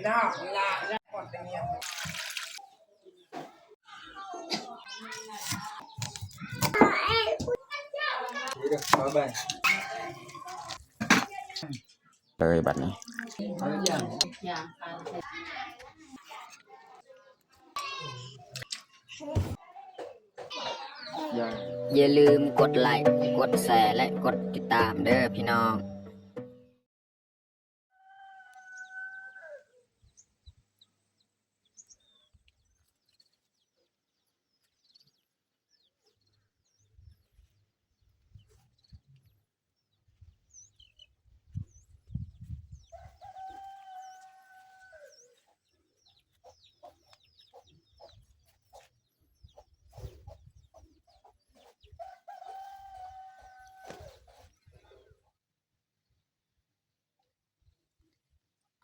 ເດີ ບາຍບາຍ ເລີຍບັດນີ້. ຢ່າລືມກົດໄລ້ ກົດແຊ ແລະ ກົດຕິດຕາມເດີພີ່ນ້ອງ.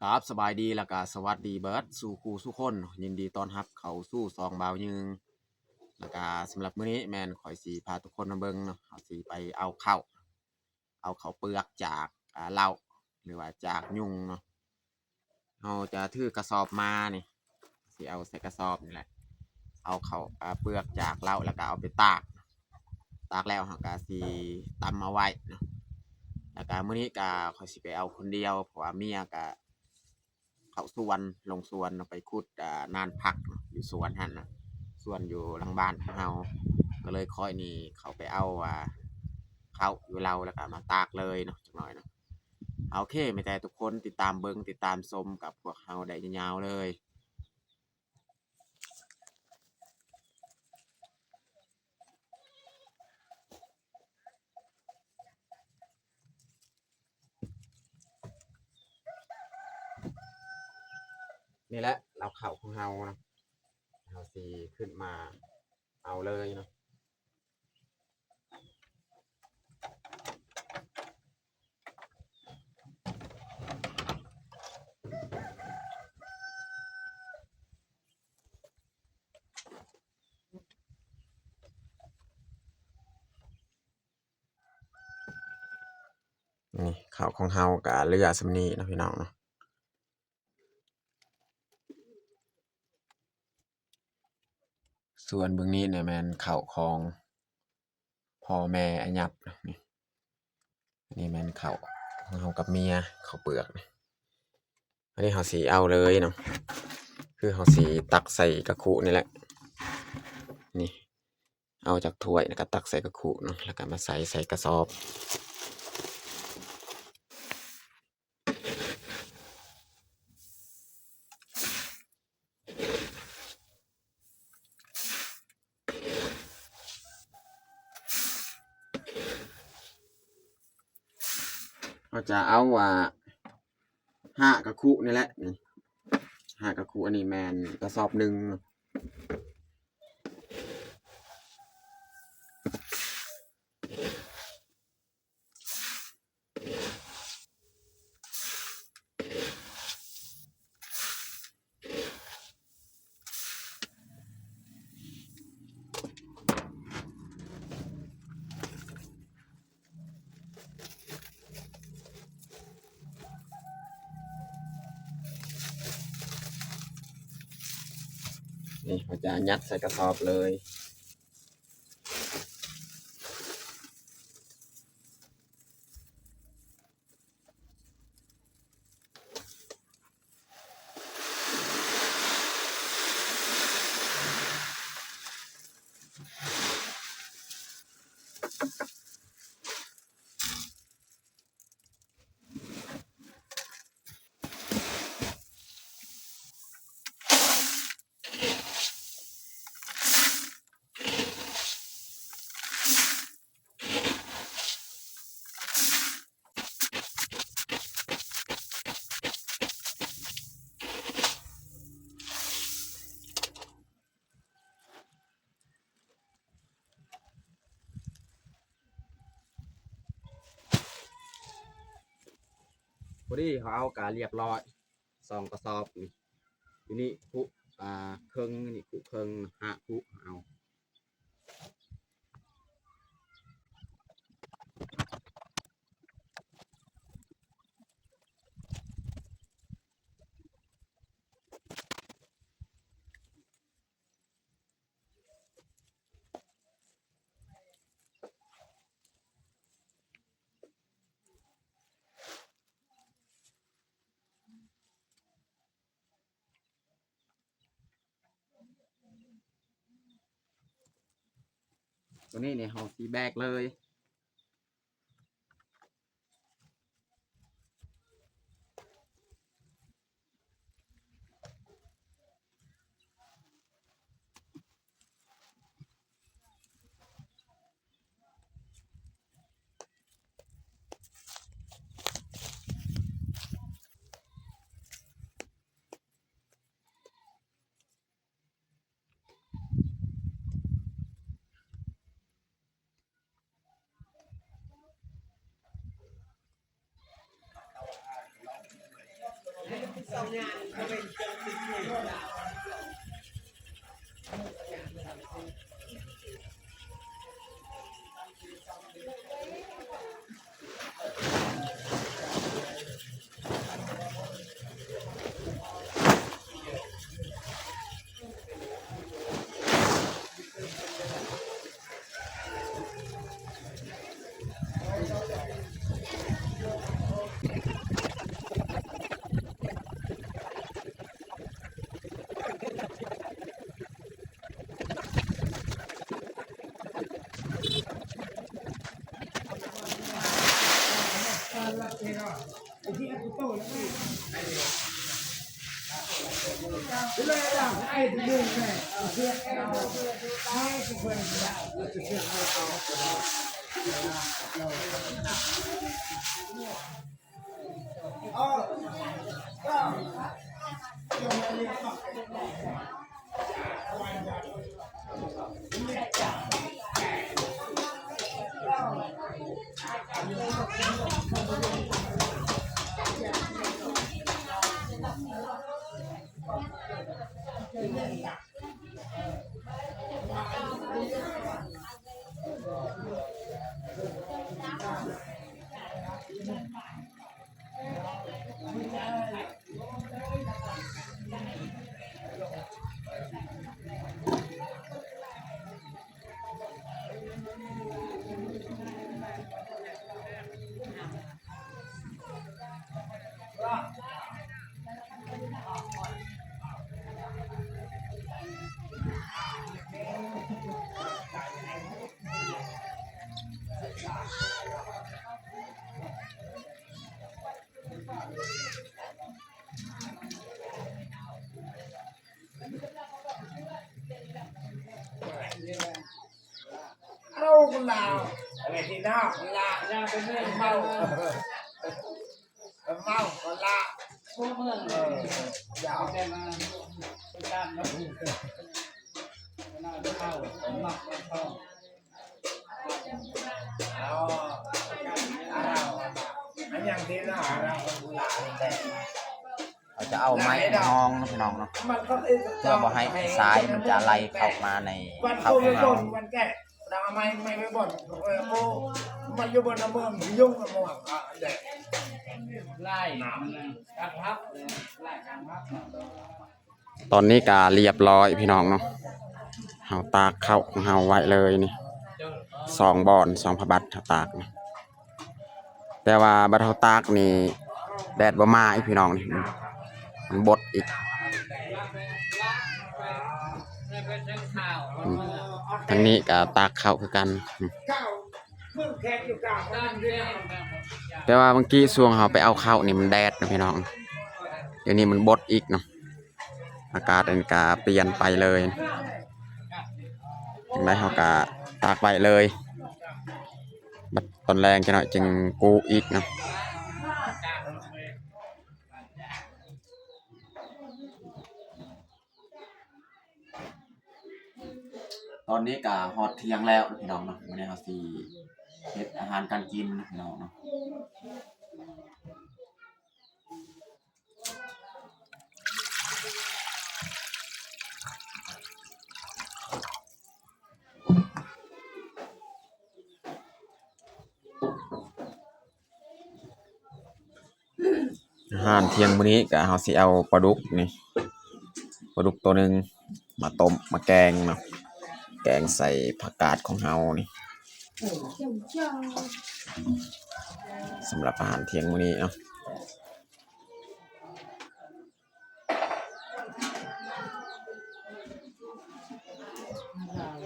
ຄັບ ສະບາຍດີ ແລ້ວກະສະຫວັດດີເບິດສູ່ຄູ່ສູ່ຄົນເນາະ, ຍິນດີຕ້ອນຮັບເຂົ້າສູ່ຊ່ອງບ່າວຍືງ. ແລ້ວກະສຳລັບມື້ນີ້ແມ່ນຂ້ອຍຊິພາທຸກຄົນມາເບິ່ງເນາະ, ເຮົາຊິໄປເອົາເຂົ້າ ເອົາເຂົ້າເປືອກຈາກ ອາ ເລົ້າ ຫຼືວ່າຈາກຍຸງເນາະ. ເຮົາຈະຖືກະສອບມານີ້ ຊິເອົາໃສ່ກະສອບນີ້ແຫຼະ ເອົາເຂົ້າ ອາ ເປືອກຈາກເລົ້າ ແລ້ວກະເອົາໄປຕາກ, ຕາກແລ້ວເຮົາກະຊິຕຳເອົາໄວ້ເນາະ. ແລ້ວກະມື້ນີ້ກະຂ້ອຍຊິໄປເອົາຄົນດຽວ ເພາະວ່າເມຍກະເຂົ້າສວນ ລົງສວນເນາະ ໄປຂຸດ ອາ ນານຜັກເນາະ ຢູ່ສວນຫັ້ນນະ ສວນຢູ່ຫຼັງບ້ານຂອງເຮົາ. ກະເລີຍຂ້ອຍນີ້ເຂົ້າໄປເອົາ ອາ ເຂົ້າຢູ່ເລົ້າ ແລ້ວກະມາຕາກເລີຍເນາະ ຈັກໜ້ອຍເນາະ. ໂອເຄ ມີແຕ່ທຸກຄົນຕິດຕາມເບິ່ງ ຕິດຕາມຊົມກັບພວກເຮົາໄດ້ຍາວໆເລີຍ. ນີ້ແຫຼະ ເລົ້າເຂົ້າຂອງເຮົາເນາະ, ເຮົາຊິຂຶ້ນມາເອົາເລີຍເນາະ. ນີ້ ເຂົ້າຂອງເຮົາກະເຫຼືອສ່ຳນີ້ເນາະ ພີ່ນ້ອງເນາະ. ສ່ວນເບື້ອງນີ້ນີ້ແມ່ນເຂົ້າຂອງພໍ່ແມ່ອາຫຍັບ ນີ້ ອັນນີ້ແມ່ນເຂົ້າຂອງເຮົາກັບເມຍ ເຂົ້າເປືອກນີ້. ອັນນີ້ເຮົາຊິເອົາເລີຍເນາະ ຄືເຮົາຊິຕັກໃສ່ກະຄຸນີ້ແຫຼະ ນີ້ ເອົາຈາກຖ້ວຍ ແລ້ວກະຕັກໃສ່ກະຄຸເນາະ ແລ້ວກະມາໃສ່ໃສ່ກະສອບ. ເຮົາຈະເອົາ ອາ ຫ້າກະຄຸນີ້ແຫຼະ ນີ້ ຫ້າກະຄຸ ອັນນີ້ແມ່ນກະສອບໜຶ່ງ. ນີ້ ເຮົາຈະຍັດໃສ່ກະສອບເລີຍ. ພໍດີເຮົາເອົາກະລຽບຮ້ອຍ ສອງກະສອບນີ້ ທີນີ້ຄຸ ອາ ເຄິ່ງນີ້ ຄຸເຄິ່ງ ຫ້າຄຸເອົາ. ເ ຕົວນີ້ນີ້ເຮົາຊິແບກເລີຍ. ເອົາລາວ ອັນນີ້ທີ່ນອກລາວ ເມົາ ເມົາລາວ ເອີ ຢ່າ ເອົາ ອັນຫຍັງທີ່ລາວ ລາວ ລາວ ເຂົາຈະເອົາໄມ້ຮອງເນາະ ພີ່ນ້ອງເນາະ ເພື່ອບໍ່ໃຫ້ຊາຍມັນຈະໄຫຼເຂົ້າມາໃນເຂົ້າຂອງເຮົາ. ຕອນນີ້ກະລຽບລ້ອຍພີ່ນ້ອງເນາະ ເຮົາຕາກເຂົ້າຂອງເຮົາໄວ້ເລີຍນີ້ ສອງບ່ອນ ສອງພະບັດເຮົາຕາກນີ້ ແຕ່ວ່າບັດເຮົາຕາກນີ້ແດດບໍ່ມາອີກພີ່ນ້ອງນີ້ ມັນບົດອີກ ອືມ ທາງນີ້ກະຕາກເຂົ້າຄືກັນ ອືມ ແຕ່ວ່າບາງກີ່ຊ່ວງເຮົາໄປເອົາເຂົ້ານີ້ມັນແດດນະພີ່ນ້ອງ ດຽວນີ້ມັນບົດອີກເນາະ ອາກາດອັນກະປ່ຽນໄປເລີຍ ຈັ່ງໃດເຮົາກະຕາກໄວ້ເລີຍ ບັດຕອນແລງຈັກໜ້ອຍຈຶ່ງກູ້ອີກເນາະ. ຕອນນີ້ກະຮອດທ່ຽງແລ້ວພີ່ນ້ອງເນາະ ມື້ນີ້ເຮົາຊິເຮັດອາຫານການກິນພີ່ນ້ອງເນາະ. ອາຫານທ່ຽງມື້ນີ້ກະເຮົາຊິເອົາປາດຸກນີ້ ປາດຸກໂຕໜຶ່ງມາຕົ້ມມາແກງເນາະ ແກງໃສ່ຜັກກາດຂອງເຮົານີ້ ສຳລັບອາຫານທ່ຽງມື້ນີ້ເນາະ.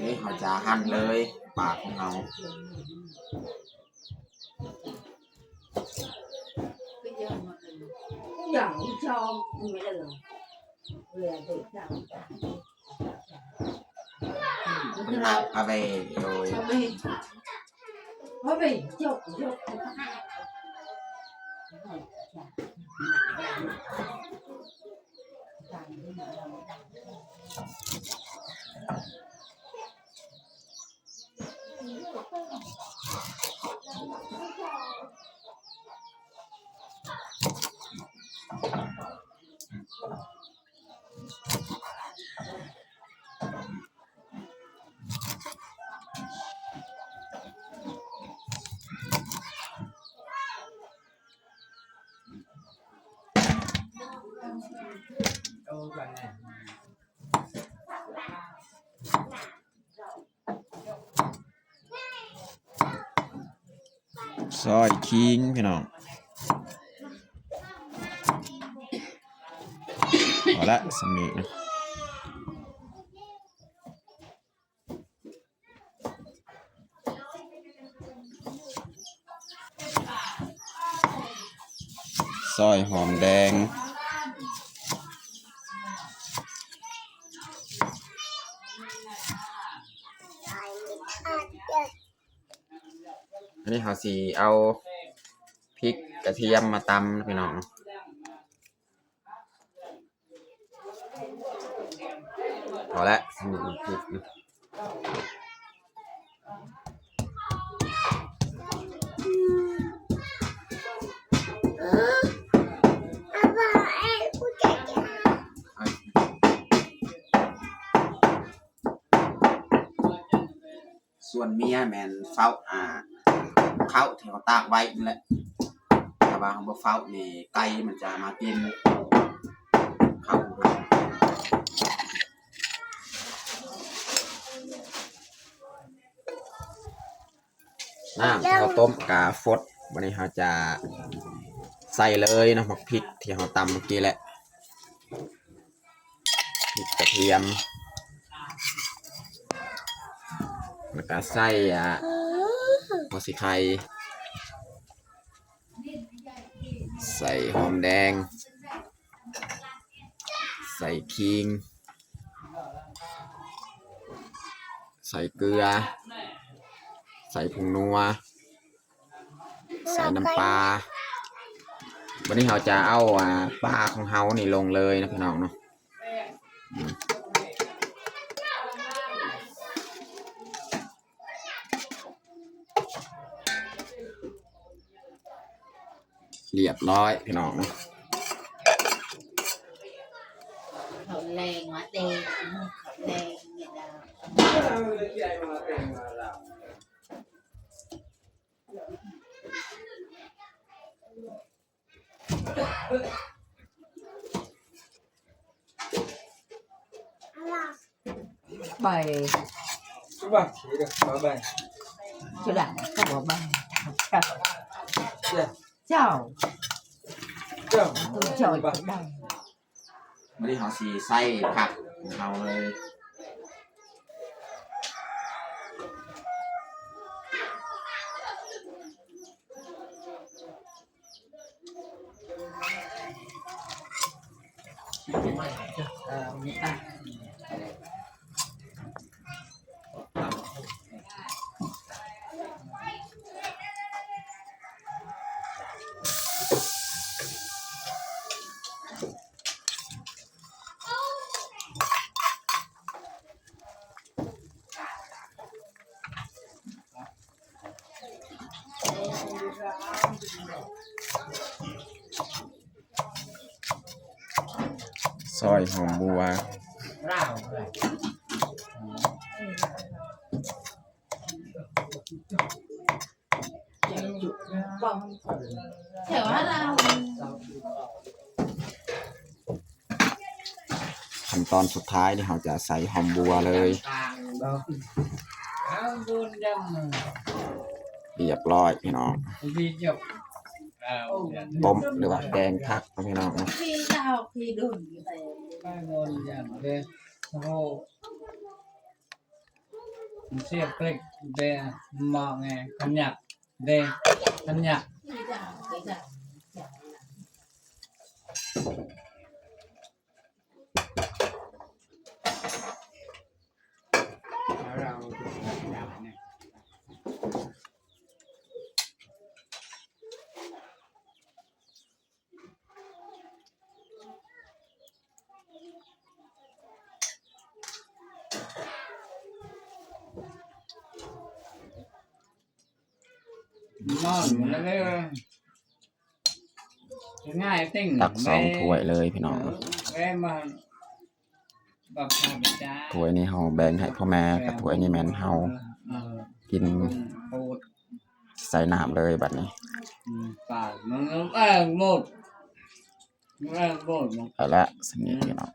ນີ້ເຮົາຈະຫັ່ນເລີຍ ປາຂອງເຮົາ. ເພິ່ນວ່າພະເວໂດຍ ຊອຍຄີງພີ່ນ້ອງ ພໍລະ ສ່ຳນີ້ນະ. ຊອຍຫອມແດງ ອັນນີ້ເຮົາຊິເອົາພິກກະທຽມມາຕຳ ພີ່ນ້ອງ. ພໍລະ ສ່ວນເມຍແມ່ນເຝົ້າ ອ່າ ເຂົ້າທີ່ເຮົາຕາກໄວ້ນັ້ນແຫຼະ ຖ້າວ່າເຮົາບໍ່ເຝົ້ານີ້ ໄກ່ມັນຈະມາກິນເຂົ້າ. ນ້ຳທີ່ເຮົາຕົ້ມກະຟົດ ບັດນີ້ເຮົາຈະໃສ່ເລີຍເນາະ ໝາກພິກທີ່ເຮົາຕຳເມື່ອກີ້ແຫຼະ. ພິກກະທຽມ ແລ້ວກະໃສ່ ອ່າ ຫົວສີໄຄ ໃສ່ຫອມແດງ ໃສ່ຂີງ ໃສ່ເກືອ ໃສ່ຜົງນົວ ໃສ່ນ້ຳປາ. ບັດນີ້ເຮົາຈະເອົາ ອ່າ ປາຂອງເຮົານີ້ລົງເລີຍນະພີ່ນ້ອງເນາະ. ລຽບຮ້ອຍພີ່ນ້ອງເນາະ. ເຂົາແລງມາເຕະ ເຂົາແລງເນຍດາວ. ໃບ ຈະດັງກໍບໍ່ໃບ ເຈົ້າ ເຈົ້າ ເຈົ້າ ເຈົ້າ ໄດ້. ມື້ນີ້ເຮົາຊິໃສ່ຜັກຂອງເຮົາເລີຍ. ຊອຍຫອມບົວ. ຂັ້ນຕອນສຸດທ້າຍນີ້ ເຮົາຈະໃສ່ຫອມບົວເລີຍ. ລຽບຮ້ອຍພີ່ນ້ອງ. ຕົ້ມ ຫຼືວ່າແກງຜັກເນາະພີ່ນ້ອງເນາະ. ເຮົາ ເຮົາ ເຊຍເກຣັກເດ ມອງແອ ຄອນຍັກເດ ຄອນຍັກ. ຕັກສອງຖ້ວຍເລີຍພີ່ນ້ອງ. ຖ້ວຍນີ້ເຮົາແບ່ງໃຫ້ພໍ່ແມ່ ກັບຖ້ວຍນີ້ແມ່ນເຮົາກິນ ໃສ່ນ້ຳເລີຍບັດນີ້. ເອົາລະ ສ່ຳນີ້ພີ່ນ້ອງ.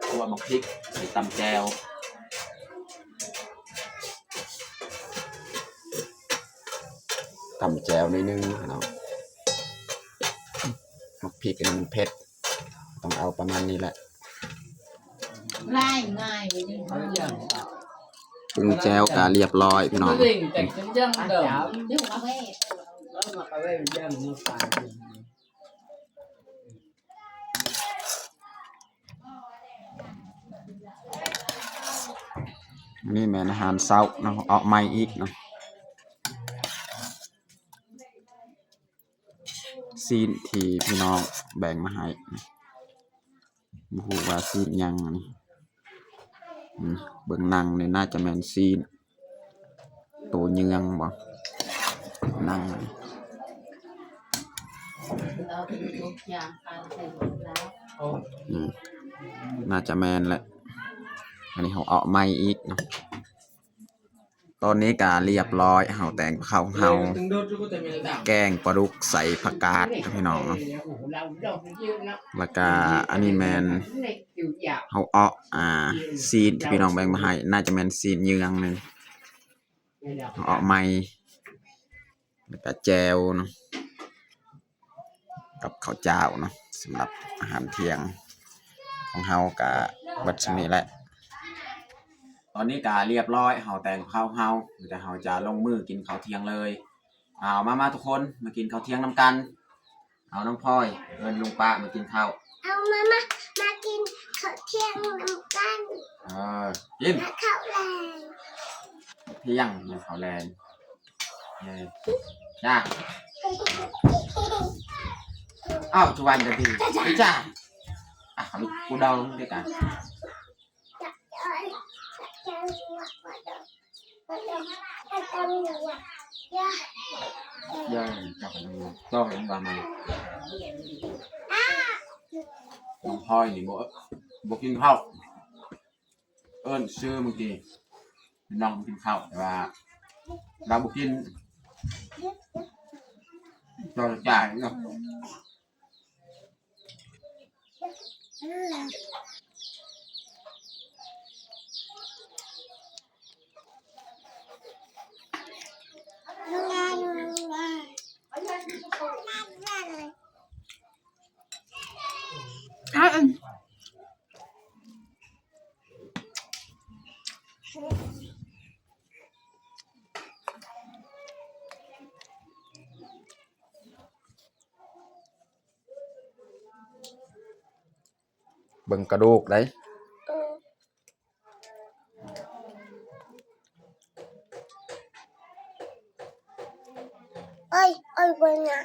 ຂົ້ວໝາກພິກ ໃສ່ຕຳແຈ່ວ ຕຳແຈ່ວໜ້ອຍໜຶ່ງເນາະ. ໝາກພິກອັນນີ້ມັນເຜັດ ຕ້ອງເອົາປະມານນີ້ແຫຼະ. ປຸງແຈ່ວກະລຽບຮ້ອຍພີ່ນ້ອງ. ນີ້ແມ່ນອາຫານເຊົ້າເນາະ ເອົາໃໝ່ອີກເນາະ. ຊີ້ນທີ່ພີ່ນ້ອງແບ່ງມາໃຫ້ ບໍ່ຮູ້ວ່າຊີ້ນຫຍັງນີ້. ອືມ ເບິ່ງໜັງນີ້ໜ້າຈະແມ່ນຊີ້ນໂຕເຍືອງບໍ່ ໜັງນີ້. ອືມ ໜ້າຈະແມ່ນແຫຼະ. ອັນນີ້ເຮົາເອົາໃໝ່ອີກເນາະ. ຕອນນີ້ກະລຽບຮ້ອຍ ເຮົາແຕ່ງເຂົ້າເຮົາ ແກງປາດຸກໃສ່ຜັກກາດເນາະພີ່ນ້ອງເນາະ. ແລ້ວກະອັນນີ້ແມ່ນເຮົາເອາະ ອ່າ ຊີ້ນທີ່ພີ່ນ້ອງແບ່ງມາໃຫ້ ໜ້າຈະແມ່ນຊີ້ນເຍືອງໜຶ່ງ ເຮົາເອາະໃໝ່ ແລ້ວກະແຈ່ວເນາະ. ກັບເຂົ້າຈ້າວເນາະ. ສຳລັບອາຫານທ່ຽງຂອງເຮົາກະເບິດສ່ຳນີ້ແຫຼະ. ຕອນນີ້ກະລຽບຮ້ອຍ ເຮົາແຕ່ງເຂົ້າເຮົາ ດຽວເຮົາຈະລົງມືກິນເຂົ້າທ່ຽງເລີຍ. ເອົາ ມາ ມາທຸກຄົນ ມາກິນເຂົ້າທ່ຽງນຳກັນ. ເອົາ ນ້ອງພອຍ ເອີ້ນລຸງປ້າມາກິນເຂົ້າ. ເອົາ ມາ ມາ ມາກິນເຂົ້າທ່ຽງນຳກັນ. ເອີ ກິນ ມາເຂົ້າແລງ ທ່ຽງ ມາເຂົ້າແລງ. ເອີ ຈ້າ ອ້າວ ຈຸວັນດາດີ ຈ້າ ອ່ະ ລູກກູດອງດ້ວຍກັນ. ຢ່າ ເຈົ້າກໍຍັງ ເຈົ້າກໍຍັງວ່າມາ ນ້ອງພອຍນີ້ບໍ່ ບໍ່ກິນເຂົ້າ. ເອີ້ນຊື່ມື້ກີ້ ນ້ອງກິນເຂົ້າ ແຕ່ວ່າລາວບໍ່ກິນ ເຈົ້າຈະຈ່າຍເນາະ. ເບິ່ງກະດູກໄດ໋. ໂອ້ຍ ໂອ້ຍ ເບິ່ງນະ.